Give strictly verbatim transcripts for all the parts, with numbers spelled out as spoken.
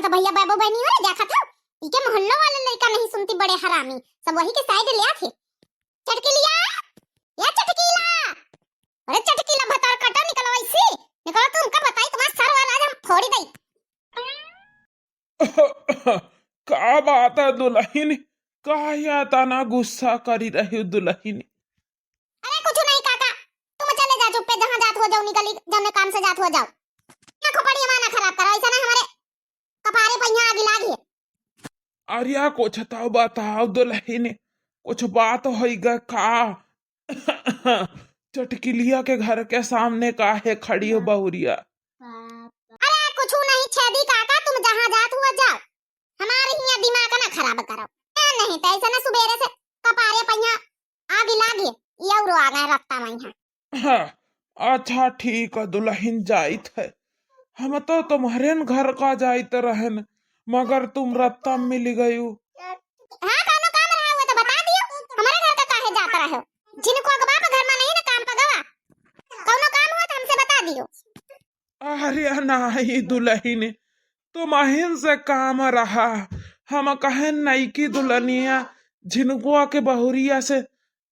भइया बाबू बहिनी हो रे, देखत हो, इके मोहल्लो वाले लइका नहीं सुनती, बड़े हरामी, सब वही के side लिया थे। चटकिलिया, या चटकीला, अरे चटकीला भतार काटा, निकलो ऐसी, निकलो, तुमका बताई, तुम्हारा सर वाला आज हम फोड़ी दई। का बात है दुलहिन, काहे इतना गुस्सा करी रही हो दुलहिन? अरे कुछ नहीं काका, तुम चले जा चुप्पे, जहाँ जात हो जाओ, निकली जौने काम से जात हो जाओ। ना खोपड़ी माना खराब करो, ऐसा ना हमारे कपारे पहिया आगी लागी। अरे कुछ तो बताओ दुलहिन, कुछ बात होइगा का? चटकिलिया के घर के सामने काहे खड़ी हो बहुरिया? अरे कुछ नहीं छेदी काका, तुम जहाँ जात हुआ जाओ, हमारे हियाँ दिमाग ना खराब करो। ए, नहीं तो ऐसा ना सुबेरे से कपारे पहिया आगी लागी, ये उरो आ गए रत्ता में यहाँ। हाँ, अच्छा ठीक है दुलहिन, जाइत है। हम तो तुम्हरेन घर का जाइत रहन, मगर तुम रत्ता में मिल गयू। हाँ, कौनो काम रहा हुआ तो बता दियो, हमारे घर का काहे जात रहे हो? जिनको अगवा पे घर में नहीं ना काम पगवा, कौनो काम हुआ तो हमसे बता दियो। अरे नाही दुलहिन, तुम्हरेन से काम रहा, हम कहेन नईकी दुलनिया झिनकुआ के बहुरिया से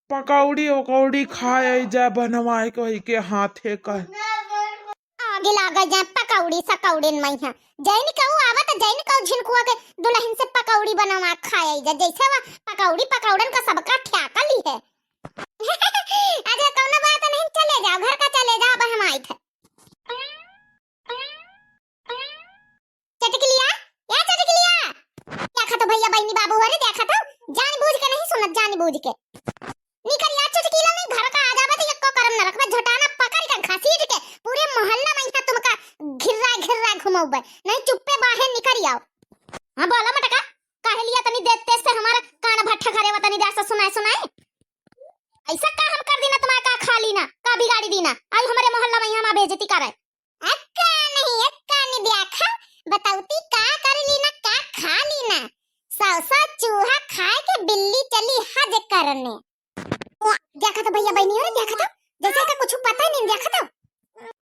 पकौड़ी उकौड़ी खाए जा बनवाए के वही के हाथे का। आगे लागे जाए पकौड़ी सकौड़िन में है। जैन कहू आवत, जैन कहू झिनकुआ के दुलहिन से पकौड़ी बनवा खाए जा, जैसे वह पकौड़ी पकौड़न का सबका ठ्याका ली है। अच्छा कौनो बात नहीं, चले जाओ, घर का चले जाओ, अब हम आइत है। चटकिलिया, या चटकिलिया, देखा तो भइया बहिनी बाबू हो रे, देखा तो, जान बूझ के नहीं सुनत, जान बूझ के। निकल या चटकिला, नहीं घर का आ जाबे तो एको करम न रखबे, झोटाना पकड़ के घसीट के पूरे मोहल्ला में यहाँ तुमका घिर्रा घिर्रा घुमौबे, नहीं चुप्पे बाहर निकल आओ। हाँ बोला मटका, काहे लिया तनी देर तेज से हमारा कान भट्ठा करे वा, तनी देर से सुनाए सुनाए। ऐसा का हम कर दीना, तुम्हारा का खा लीना, का बिगाड़ी दीना, आई हमारे मोहल्ला में यहाँ बेइज्जती करे। अक्का नहीं, अक्का नहीं, देखा, बतौती का कर लीना, का खा लीना। सौ सौ चूहा खाए के बिल्ली चली हज करने। देखा तो भइया बहिनी हो रे, देखा तो, जैसे का कुछ पता ही नहीं, देखा तो।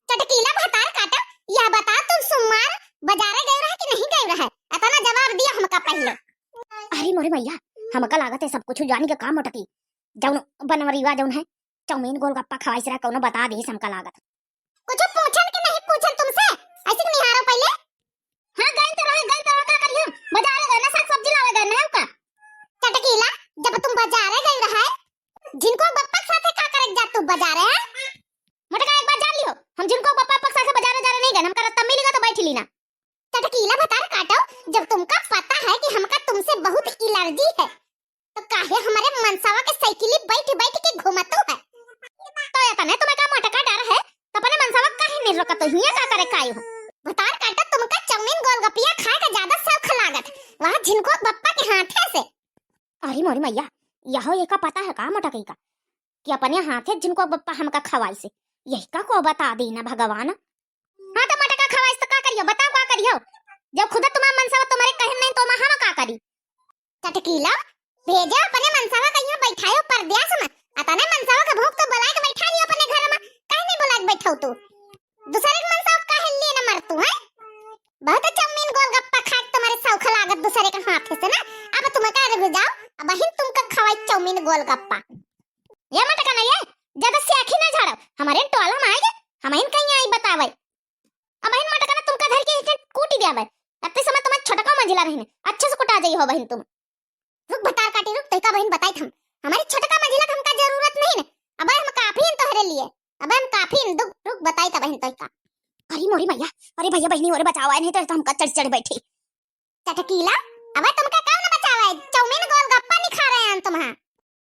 चटकीला भतार काटा, यह बताओ तुम सुमार बाजारे गए रहे कि नहीं गए रहे? इतना जवाब दिया हमका पहले। अरे मोरे मैया, हमका लागत है सब कुछ जानी के काम मोटकी। जौन बनवरीवा जौन है, चाउमीन गोलगप्पा खवाइस रहा, कौनो बता देहिस हमका लागत। कुछ पूछन कि नहीं पूछन तुमसे? ऐसे कि निहारो पहले। हाँ, गए तो रहे, गए तो रहे, का करी हम? बाजारे गए ना, साग सब्जी लावे गए ना, हम का? चटकीला, जब तुम बाजारे गए रहे, झिनकुआ बप्पा के साथे का करे जा तू बाजारे, हैं? मोटका एक बात जान लियो, हम झिनकुआ बप्पा के साथे बाजारे जारे नहीं गए, हमका रस्ता मिल गया तो बैठ लीना। चटकीला भतार काटो, जब तुमका पता है कि हमका तुमसे बहुत एलर्जी है, तो काहे हमारे मनसावा के साइकिली बैठ बैठ के घूमतू है? तो इतने तुम्हें का मोटका डर है, तो अपने मनसावा काहे नहीं रोकत हो? हियां का करे काई हो? भतार काटो, तुमका चाउमीन गोलगप्पिया खाए का ज्यादा शौक लागत, वहाँ झिनकुआ बप्पा के हाथे से। अरे मोरी मैया, यहो एका पता है का मोटकी का कि अपने हाथे झिनकुआ बप्पा हमका खवाइस, यही का को बता दी ना भगवान। हाँ तो मोटका खवाइस तो का करियो, बताओ का करियो? जब खुदा तुम्हारा मनसावा तुम्हारे कहे नहीं तो हम का करी? चटकीला, भेजो अपने मनसावा कहियो बैठायो परदेस में। अतने मनसावा के भूख तो बुलाए के बैठा लियो अपने घर में। काहे नहीं बुलाए के बैठाओ तू? दूसरे के मनसावा काहे लिए न मर तू, हैं? बहुत चाउमीन गोलगप्पा खा के तुम्हारे शौक लागत दूसरे के हाथ से ना। अब तुम का रुक जाओ, अब बहिन तुमका खवाई चाउमीन गोलगप्पा। ये मटका ना ये, ज्यादा स्याखी ना झाड़ो। हमारे टोला में आएगा, हम इन कहीं आई बतावे। अब इन मटका ना तुमका धर के एक कूटी दिया भाई। अब ते समय तुम्हारे छोटका मंजिला रहने, अच्छे से कुटा जाई हो बहिन तुम। रुक भतार काटी रुक, तोहका बहिन बताई हम। हमारी छोटका मंजिला के हमका जरूरत नहीं ने। अब हम काफी हैं तोहरे लिए। अब हम काफी हैं, रुक, रुक बताई त बहिन तोहका। अरे मोरी मैया, अरे भैया बहिनी, अरे बचावा, नहीं तो, तो हमका चढ़ चढ़ बैठी। चटकीला, अब तुमका कौन बचावा है? चाउमीन गोलगप्पा नहीं खा रहे हैं तुम, हाँ।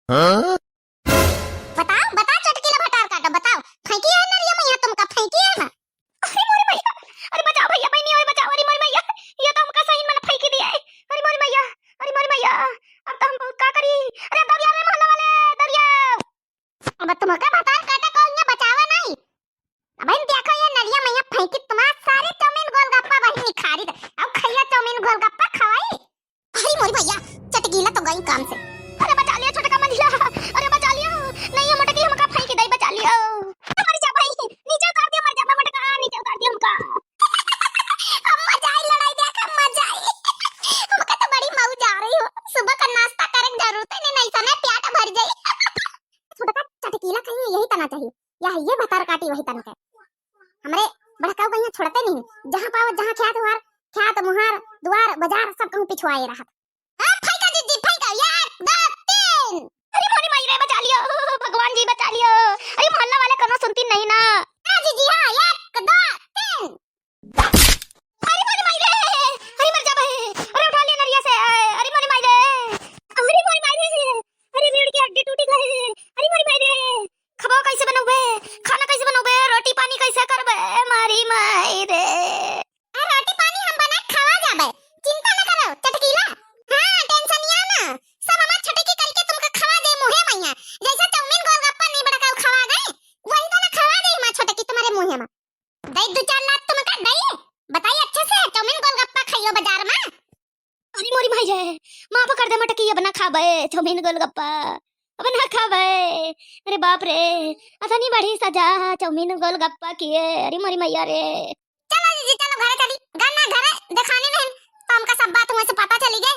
हाँ? बताओ, बताओ चटकीला भतार काटो, बताओ। फेंकी है नरिया मैया तुमका, फेंकी है ना? अरे मोरी मैया, अरे बचाओ भैया बहिनी, अरे बचाओ, अरे मोरी मैया, ये तो हमका सही में फेंकी दिया है। अरे मोरी मैया, अरे मोरी मैया, अब तो हम बहुत का करी। अरे दौड़िया रे मोहल्ला वाले, दौड़िया। अब तुमका भतार काटा कौन या बचावा नहीं? अब इन देखो ये नरिया मैया फेंकी तुम्हार सारे चाउमीन गोलगप्पा बहिन निखारी दे। अब खैया चाउमीन गोलगप्पा खवाई। अरे मोरी भैया, चटकीला तो गई काम से। अरे बचा लिया छोटका मंजिला, अरे बचा लिया। नहीं ये मोटकी हमका फेंकी दे, बचा लिया। मर जा भाई, नीचे उतार दिया, मर जा मोटका, नीचे उतार दिया हमका। अब मजा आई लड़ाई देखा, मजा आई। कीला कहीं यही तना चाहिए, या ये भतार काटी वही तन के। हमरे बड़काऊ कहीं छोड़ते नहीं, जहाँ पावत जहाँ ख्यात हुआर, ख्यात मुहार, दुआर, बाजार सब कहूँ पिछुआए रहत। हाँ, फेंका जीजी, फेंका, एक, दो, तीन। अरे मोरी माई रे, बचा लियो, भगवान जी बचा लियो। अरे मोहल्ला वाले कनो सुनती नहीं ना। हाँ जीजी, हाँ, एक, दो, तीन। अरे मोरी माई रे, अरे मर जाबे, अरे उठा ले नरिया से, अरे मोरी माई रे, अरे मोरी माई रे, अरे रीढ़ की हड्डी टूटी गई, अरे मोरी माई रे, खबो कैसे बनौबे, खाना कैसे बनौबे, रोटी पानी कैसे करबे, मोरी माई रे। अरे रोटी पानी हम बना के खवा जाबे, चिंता न करो चटकीला। हाँ, टेंशन या ना, सब हमार छोटकी करके तुमका खवा दे मुँहे मइहाँ, जैसे चाउमीन गोलगप्पा नहीं बड़ा का खवा गए, वही तो ना खवा दे हमार छोटकी तुम्हारे मुँहे में। दई दू चार लात तुमका दई, बताई अच्छे से, चाउमीन गोलगप्पा खाइयो बाजार में। अरे मोरी माई रे, माफ कर दे मटकी, अब ना खाबे चाउमीन गोलगप्पा, अब ना खाबे। अरे बाप रे, अतनी बड़ी सजा चाउमीन गोलगप्पा किए, अरे मोरी मैया रे। चलो जीजी, चलो घरे चली, गन्ना घरे देखाने में तो हमका सब बात हुए से पता चली गए।